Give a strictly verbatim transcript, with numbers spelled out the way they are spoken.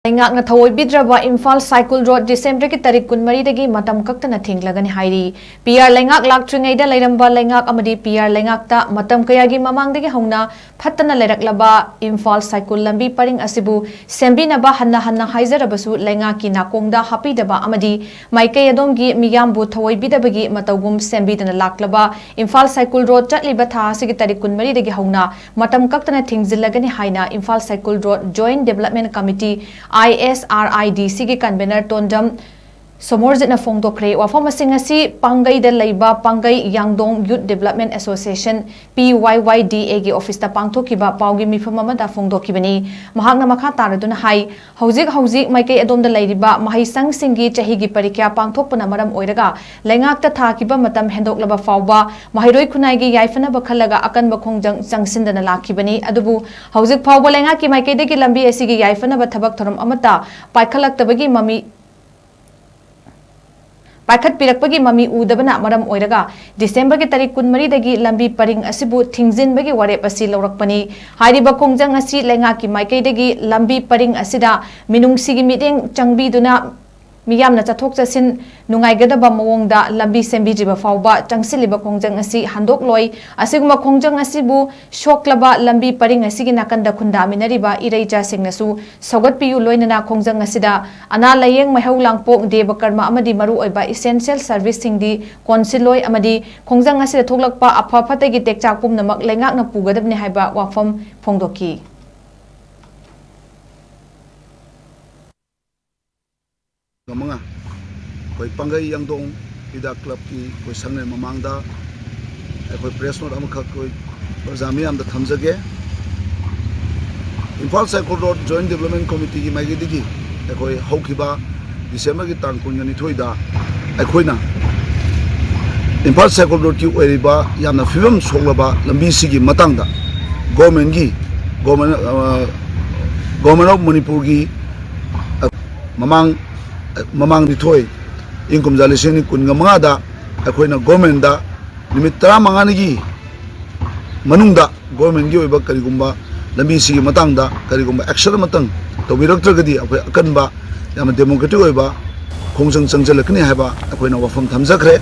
ꯂꯩꯉꯥꯛꯅ ꯊꯑꯣꯏꯕꯤꯗ꯭ꯔꯕ ꯏꯝꯐꯥꯜ ꯁꯥꯏꯀꯨꯜ ꯔꯣꯗ ꯗꯤꯁꯦꯝꯕꯔꯒꯤ ꯇꯥꯔꯤꯛ ꯀꯨꯟꯃꯔꯤꯗꯒꯤ ꯃꯇꯝ ꯀꯛꯇꯅ ꯊꯤꯡꯂꯒꯅꯤ ꯍꯥꯏꯔꯤ꯫ ꯄꯤ ꯑꯥꯔ ꯂꯩꯉꯥꯛ ꯂꯥꯛꯇ꯭ꯔꯤꯉꯩꯗ ꯂꯩꯔꯝꯕ ꯂꯩꯉꯥꯛ ꯑꯃꯗꯤ ꯄꯤ ꯑꯥꯔ ꯂꯩꯉꯥꯛꯇ ꯃꯇꯝ ꯀꯌꯥꯒꯤ ꯃꯃꯥꯡꯗꯒꯤ ꯍꯧꯅ ꯐꯠꯇꯅ ꯂꯩꯔꯛꯂꯕ ꯏꯝꯐꯥꯜ ꯁꯥꯏꯀꯨꯜ ꯂꯝꯕꯤ ꯄꯔꯤꯡ ꯑꯁꯤꯕꯨ ꯁꯦꯝꯕꯤꯅꯕ ꯍꯟꯅ ꯍꯟꯅ ꯍꯥꯏꯖꯔꯕꯁꯨ ꯂꯩꯉꯥꯛꯀꯤ ꯅꯥꯀꯣꯡꯗ ꯍꯥꯞꯄꯤꯗꯕ ꯑꯃꯗꯤ ꯃꯥꯏꯀꯩ ꯑꯗꯣꯝꯒꯤ ꯃꯤꯌꯥꯝꯕꯨ ꯊꯑꯣꯏꯕꯤꯗꯕꯒꯤ ꯃꯇꯧꯒꯨꯝ ꯁꯦꯝꯕꯤꯗꯅ ꯂꯥꯛꯂꯕ ꯏꯝꯐꯥꯜ ꯁꯥꯏꯀꯨꯜ ꯔꯣꯗ ꯆꯠꯂꯤꯕ ꯊꯥ ꯑꯁꯤꯒꯤ ꯇꯥꯔꯤꯛ ꯀꯨꯟꯃꯔꯤꯗꯒꯤ ꯍꯧꯅ ꯃꯇꯝ ꯀꯛꯇꯅ ꯊꯤꯡꯖꯤꯜꯂꯒꯅꯤ ꯍꯥꯏꯅ Imphal Saikul road joint development committee, I S R I D ꯁꯤꯒꯤ ꯀꯟꯚꯦꯅꯔ ꯇꯣꯟꯖꯝ ꯁꯣꯃꯣꯔꯖꯤꯠꯅ ꯐꯣꯡꯗꯣꯛꯈ꯭ꯔꯦ꯫ ꯋꯥꯐꯝ ꯑꯁꯤꯡ ꯑꯁꯤ ꯄꯥꯡꯒꯩꯗ ꯂꯩꯕ ꯄꯥꯡꯒꯩ ꯌꯥꯡꯗꯣꯡ ꯌꯨꯠ ꯗꯤꯕꯦꯂꯞꯃꯦꯟꯠ ꯑꯦꯁꯣꯁꯤꯌꯦꯁꯟ, ꯄꯤ ꯋꯥꯏ ꯋꯥꯏ ꯗꯤ ꯑꯦꯒꯤ ꯑꯣꯐꯤꯁꯇ ꯄꯥꯡꯊꯣꯛꯈꯤꯕ ꯄꯥꯎꯒꯤ ꯃꯤꯐꯝ ꯑꯃꯗ ꯐꯣꯡꯗꯣꯛꯈꯤꯕꯅꯤ꯫ ꯃꯍꯥꯛꯅ ꯃꯈꯥ ꯇꯥꯔꯗꯨꯅ ꯍꯥꯏ, ꯍꯧꯖꯤꯛ ꯍꯧꯖꯤꯛ ꯃꯥꯏꯀꯩ ꯑꯗꯣꯝꯗ ꯂꯩꯔꯤꯕ ꯃꯍꯩꯁꯪꯁꯤꯡꯒꯤ ꯆꯍꯤꯒꯤ ꯄꯔꯤꯈ꯭ꯌꯥ ꯄꯥꯡꯊꯣꯛꯄꯅ ꯃꯔꯝ ꯑꯣꯏꯔꯒ ꯂꯩꯉꯥꯛꯇ ꯊꯥꯈꯤꯕ ꯃꯇꯝ ꯍꯦꯟꯗꯣꯛꯂꯕ ꯐꯥꯎꯕ ꯃꯍꯩꯔꯣꯏ ꯈꯨꯟꯅꯥꯏꯒꯤ ꯌꯥꯏꯐꯅꯕ ꯈꯜꯂꯒ ꯑꯀꯟꯕ ꯈꯣꯡꯖꯪ ꯆꯪꯁꯤꯟꯗꯅ ꯂꯥꯛꯈꯤꯕꯅꯤ꯫ ꯑꯗꯨꯕꯨ ꯍꯧꯖꯤꯛ ꯐꯥꯎꯕ ꯂꯩꯉꯥꯛꯀꯤ ꯃꯥꯏꯀꯩꯗꯒꯤ ꯂꯝꯕꯤ ꯑꯁꯤꯒꯤ ꯌꯥꯏꯐꯅꯕ ꯊꯕꯛ ꯊꯧꯔꯝ ꯑꯃꯠꯇ ꯄꯥꯏꯈꯠꯂꯛꯇꯕꯒꯤ ꯃꯃꯤ ꯄꯥꯏꯈꯠꯄꯤꯔꯛꯄꯒꯤ ꯃꯃꯤ ꯎꯗꯕꯅ ꯃꯔꯝ ꯑꯣꯏꯔꯒ ꯗꯤꯁꯦꯝꯕꯔꯒꯤ ꯇꯥꯔꯤꯛ ꯀꯨꯟꯃꯔꯤꯗꯒꯤ ꯂꯝꯕꯤ ꯄꯔꯤꯡ ꯑꯁꯤꯕꯨ ꯊꯤꯡꯖꯤꯟꯕꯒꯤ ꯋꯥꯔꯦꯞ ꯑꯁꯤ ꯂꯧꯔꯛꯄꯅꯤ꯫ ꯍꯥꯏꯔꯤꯕ ꯈꯣꯡꯖꯪ ꯑꯁꯤ ꯂꯩꯉꯥꯛꯀꯤ ꯃꯥꯏꯀꯩꯗꯒꯤ ꯂꯝꯕꯤ ꯄꯔꯤꯡ ꯑꯁꯤꯗ ꯃꯤꯅꯨꯡꯁꯤꯒꯤ ꯃꯤꯠꯌꯦꯡ ꯆꯪꯕꯤꯗꯨꯅ ꯃꯤꯌꯥꯝꯅ ꯆꯠꯊꯣꯛ ꯆꯠꯁꯤꯟ ꯅꯨꯡꯉꯥꯏꯒꯗꯕ ꯃꯑꯣꯡꯗ ꯂꯝꯕꯤ ꯁꯦꯝꯕꯤꯗ꯭ꯔꯤꯕ ꯐꯥꯎꯕ ꯆꯪꯁꯤꯜꯂꯤꯕ ꯈꯣꯡꯖꯪ ꯑꯁꯤ ꯍꯟꯗꯣꯛꯂꯣꯏ꯫ ꯑꯁꯤꯒꯨꯝꯕ ꯈꯣꯡꯖꯪ ꯑꯁꯤꯕꯨ ꯁꯣꯛꯂꯕ ꯂꯝꯕꯤ ꯄꯔꯤꯡ ꯑꯁꯤꯒꯤ ꯅꯥꯀꯟꯗ ꯈꯨꯟꯗꯥꯃꯤꯟꯅꯔꯤꯕ ꯏꯔꯩꯆꯥꯁꯤꯡꯅꯁꯨ ꯁꯧꯒꯠꯄꯤꯌꯨ꯫ ꯂꯣꯏꯅꯅ ꯈꯣꯡꯖꯪ ꯑꯁꯤꯗ ꯑꯅꯥ ꯂꯥꯌꯦꯡ, ꯃꯩꯍꯧ ꯂꯥꯡꯄꯣꯛ, ꯗꯦꯕ ꯀꯔꯃ ꯑꯃꯗꯤ ꯃꯔꯨꯑꯣꯏꯕ ꯏꯁꯦꯟꯁꯤꯌꯦꯜ ꯁꯔꯚꯤꯁꯁꯤꯡꯗꯤ ꯀꯣꯟꯁꯤꯜꯂꯣꯏ ꯑꯃꯗꯤ ꯈꯣꯡꯖꯪ ꯑꯁꯤꯗ ꯊꯣꯛꯂꯛꯄ ꯑꯐ ꯐꯠꯇꯒꯤ ꯇꯦꯛꯆꯥꯛ ꯄꯨꯝꯅꯃꯛ ꯂꯩꯉꯥꯛꯅ ꯄꯨꯒꯗꯕꯅꯤ ꯍꯥꯏꯕ ꯋꯥꯐꯝ ꯐꯣꯡꯗꯣꯛꯈꯤ꯫ ꯃꯉꯥ ꯑꯩꯈꯣꯏ ꯄꯥꯡꯒꯩ ꯌꯥꯡꯗꯣꯡ ꯍꯤꯗꯥꯛ ꯀ꯭ꯂꯕꯀꯤ ꯑꯩꯈꯣꯏ ꯁꯪꯅꯦ ꯃꯃꯥꯡꯗ ꯑꯩꯈꯣꯏ ꯄ꯭ꯔꯦꯁ ꯅꯣꯠ ꯑꯃꯈꯛ ꯑꯩꯈꯣꯏ ꯄ꯭ꯔꯖꯥ ꯃꯤꯌꯥꯝꯗ ꯊꯝꯖꯒꯦ꯫ Imphal Saikul road joint development ꯀꯃꯤꯇꯤꯒꯤ ꯃꯥꯏꯀꯩꯗꯒꯤ ꯑꯩꯈꯣꯏ ꯍꯧꯈꯤꯕ ꯗꯤꯁꯦꯝꯕꯔꯒꯤ ꯇꯥꯡ ꯀꯨꯟꯒ ꯅꯤꯊꯣꯏꯗ ꯑꯩꯈꯣꯏꯅ ꯏꯝꯐꯥꯜ ꯁꯥꯏꯀꯨꯜ ꯔꯣꯗꯀꯤ ꯑꯣꯏꯔꯤꯕ ꯌꯥꯝꯅ ꯐꯤꯕꯝ ꯁꯣꯛꯂꯕ ꯂꯝꯕꯤꯁꯤꯒꯤ ꯃꯇꯥꯡꯗ ꯒꯣꯔꯃꯦꯟꯒꯤ, ꯒꯣꯔꯃꯦꯟ, ꯑ, ꯒꯣꯔꯃꯦꯟ ꯑꯣꯐ ꯃꯅꯤꯄꯨꯔꯒꯤ, ꯑ, ꯃꯃꯥꯡ, ꯑ, ꯃꯃꯥꯡ ꯅꯤꯊꯣꯏ, ꯏꯪ ꯀꯨꯝꯖꯥ ꯂꯤꯁꯤꯡ ꯑꯅꯤ ꯀꯨꯟꯒ ꯃꯉꯥꯗ ꯑꯩꯈꯣꯏꯅ ꯒꯣꯔꯃꯦꯟꯗ ꯅꯨꯃꯤꯠ ꯇꯔꯥꯃꯉꯥꯅꯤꯒꯤ ꯃꯅꯨꯡꯗ ꯒꯣꯔꯃꯦꯟꯒꯤ ꯑꯣꯏꯕ ꯀꯔꯤꯒꯨꯝꯕ ꯂꯝꯕꯤꯁꯤꯒꯤ ꯃꯇꯥꯡꯗ ꯀꯔꯤꯒꯨꯝꯕ action ꯑꯃꯇꯪ ꯇꯧꯕꯤꯔꯛꯇ꯭ꯔꯒꯗꯤ ꯑꯩꯈꯣꯏ ꯑꯀꯟꯕ, ꯌꯥꯝꯅ democratic ꯑꯣꯏꯕ ꯈꯣꯡꯖꯪ ꯆꯪꯁꯤꯜꯂꯛꯀꯅꯤ ꯍꯥꯏꯕ ꯑꯩꯈꯣꯏꯅ ꯋꯥꯐꯝ ꯊꯝꯖꯈ꯭ꯔꯦ꯫